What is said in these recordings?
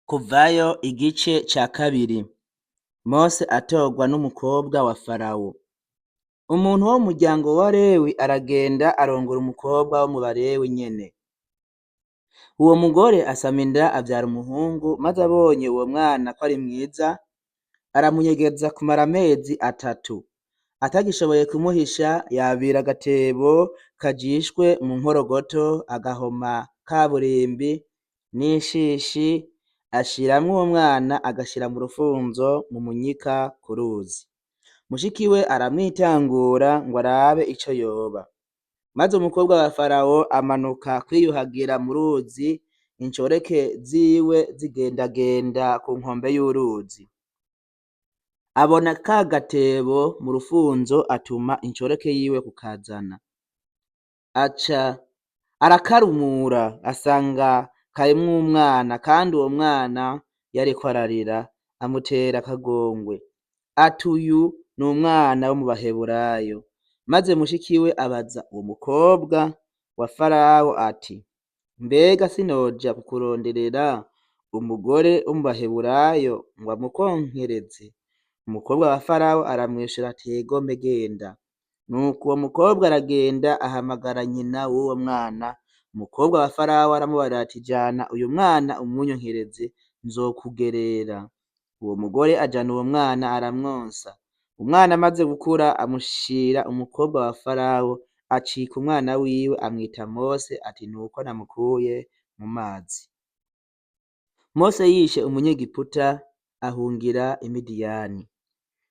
Kuvayo igice ca kabiri. Mose atorwa n'umukobwa wa Farawo. Umuntu wo mu muryango wa Lewi aragenda arongora umukobwa wo mu Balewi nyene. Uwo mugore asama inda avyara umuhungu, maze abonye uwo mwana ko ari mwiza, aramunyegeza kumara amezi atatu. Atagishoboye kumuhisha, yabira agatebo kajishwe mu nkorogoto, agahoma kaburimbi n'inshishi, ashiramwo uwo mwana agashira mu rufunzo mu munyika ku ruzi. Mushikiwe aramwitangura ngo arabe ico yoba. Maze umukobwa wa Farawo amanuka kwiyuhagira mu ruzi, inshoreke ziwe zigendagenda ku nkombe y'uruzi. Abona ka gatebo mu rufunzo atuma inshoreke yiwe kukazana. Aca arakarumura asanga karimwo umwana, kandi uwo mwana yariko ararira, amutera akagongwe. Ati uyu ni umwana wo mu Baheburayo. Maze mushikiwe abaza uwo mukobwa wa Farawo ati: mbega sinoja kukuronderera umugore wo mu Baheburayo ngo amukonkereze? Umukobwa wa Farawo aramwishura ati: egome genda. Nuko uwo mukobwa aragenda ahamagara nyina w'uwo mwana. Umukobwa wa Farawo aramubarira ati: jana uyu mwana umunyonkereze, nzokugerera. Uwo mugore ajana uwo mwana aramwonsa. Umwana amaze gukura amushira umukobwa wa Farawo, acika umwana wiwe, amwita Mose, ati: nuko namukuye mu mazi. Mose yishe umunyegiputa ahungira i Midiyani.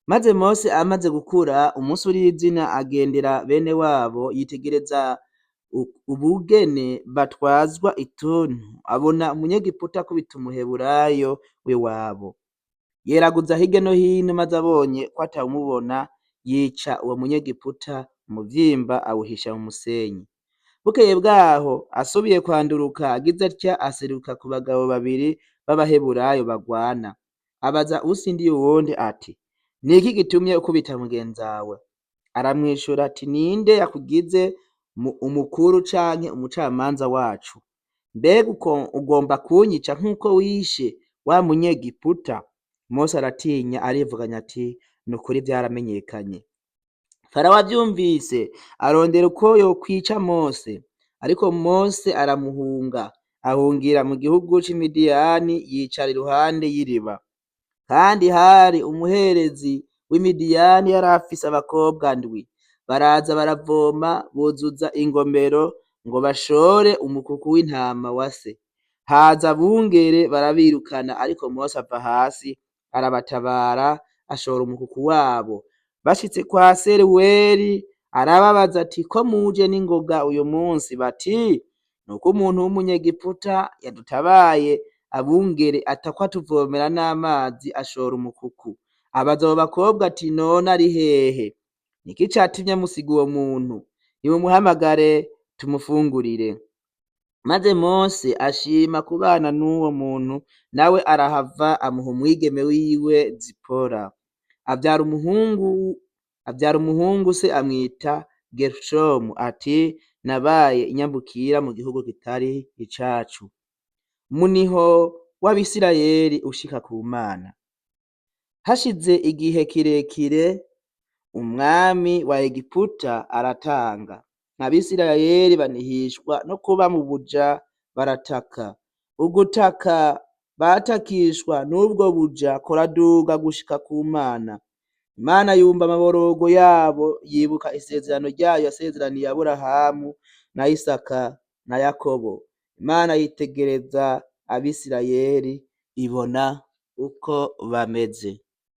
Maze Mose amaze gukura, umunsi urizina agendera bene wabo, yitegereza ubugene batwazwa ituntu, abona umunyegiputa akubita umuheburayo w'iwabo. Yeraguza hirya no hino, maze abonye ko atawumubona, yica uwo munyegiputa, umuvyimba awuhisha mu musenyi. Bukeye bwaho asubiye kwanduruka, agize atya aseruka ku bagabo babiri b'Abaheburayo bagwana. Abaza uwusindiye uwundi ati: niki gitumye ukubita mugenzawe? Aramwishura ati: ninde yakugize umukuru canke umucamanza wacu? Mbega ugomba kunyica nk'uko wishe wa munyegiputa? Mose aratinya, arivuganya ati: nukuri vyaramenyekanye. Farawo avyumvise arondera uko yokwica Mose, ariko Mose aramuhunga, ahungira mu gihugu c'Imidiyani, yicara iruhande y'iriba. Kandi hari umuherezi w'Imidiyani yari afise abakobwa ndwi. Baraza baravoma, buzuza ingomero ngo bashore umukuku w'intama wa se. Haza abungere barabirukana, ariko Mose ava hasi arabatabara, ashora umukuku wabo. Bashitse kwa Seruweli arababaza ati: ko muje n'ingoga uyu munsi? Bati: nuko umuntu w'umunyegiputa yadutabaye abungere atakwa atuvomera n'amazi ashora umukuku. Abaza abo bakobwa ati: none ari hehe? Niki catumye musiga uwo muntu? Nimumuhamagare tumufungurire. Maze Mose ashima kubana n'uwo muntu, nawe arahava amuha umwigeme wiwe Zipora. Avyara umuhungu, se amwita Gershomu, ati: nabaye inyambukira mu gihugu kitari icacu. Muniho w'Abisirayeli ushika ku Mana. Hashize igihe kirekire umwami wa Egiputa aratanga. Abisirayeli banihishwa no kuba mu buja, barataka. Ugutaka batakishwa n'ubwo buja kuraduga gushika ku Mana. Imana yumva amaborogo yabo, yibuka isezerano ryayo yasezeraniye Aburahamu na Isaka na Yakobo. Imana yitegereza Abisirayeli ibona uko bameze.